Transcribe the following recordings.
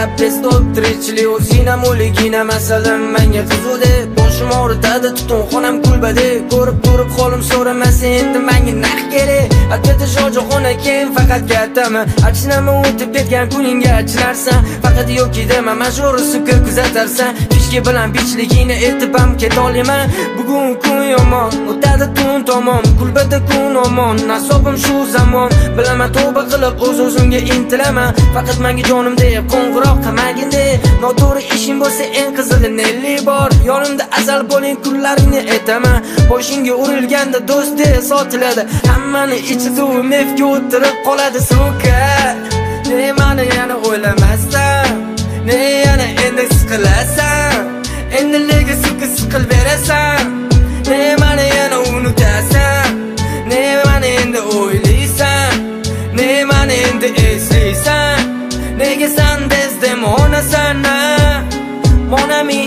Kappes tirikchilik o'zingam o'ligina masalan menga qiziqdi. Boshim og'ritadi, tutunxonam kulbada. Ko'rib turib holim so'ramasa endi menga naq kerak. Atata shojoxona keyin faqat kattami? Achinama o'tib ketgan kuningga achinarsan. Faqat yo'q dema, majbur suka kuzatarsan. Fishki bilan bichligini etib ham ketolmayman. Bugun kun yomon, o'tadi tun tomon. Kulbada kun omon, nasobim shu zamon. Bilaman tavba qilib o'z-o'zimga intilaman. Faqat menga jonim deb qo'ng'iroq qilmagin deb. Noto'g'ri ishing bo'lsa eng qizig'i nelli bor. Yonimda azal bo'ling kunlaringni aytaman. Boshingga urilganda do'st deb sotiladi. Hammani ichida u mefga o'tirib qoladi suka. Nimani yana o'ylamasdan, ne yana endi siqilasan. Endi nega suka siqil berasan? Nimani yana unutasan? Nimani endi o'ylaysan? Nimani endi eslaysan? Nega san desdemonasan? Mon ami.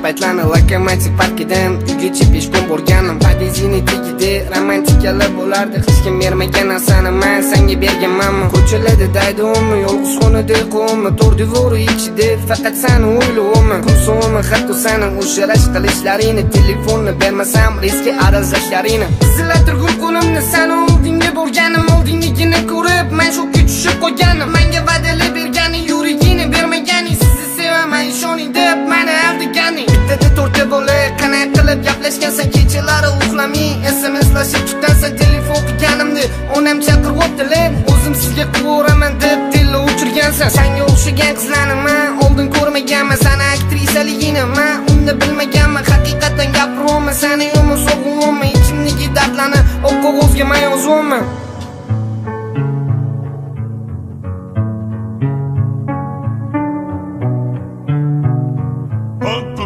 Paytlarni Lokomotiv parkidan uygacha peshkom borganim, podezini tagida romantikalar bo'lardi. Hech kim bermagan narsani man senga berganmanmi? Ko'chalarda daydimmi, yolg'iz xonada qo'mmi, to'rt devori ichida faqat seni o'ylayapman. Kun so'mi hatto seni o'sha rashk qilishlarini, telefonni bermasam riski arazlashlarini. Zillatir gul qo'limni seni oldingga borganim, oldingligini ko'rib man shokka tushib qolganim. Menga va'dalar bergani, yuragini bermagani, sizni sevaman ishoning deb meni aldaganing. Bittada to'rtta bola qanday qilib gaplashgansan, kechalari uxlamay SMSlashib tutansan. Telefon qilganimda onam chaqiryaptilar, o'zim sizga qilaveraman deb tilla o'chirgansan. Senga o'xshagan qizlarni man oldin ko'rmaganman, sani aktrisaligini man unda bilmaganman. Haqiqatdan gapiryapman, seni yomon sog'inmayman, ichimdagi dardlarni oq qog'ozga man yozyapman.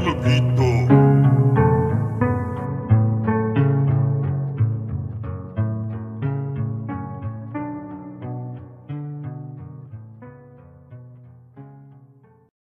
Lobito.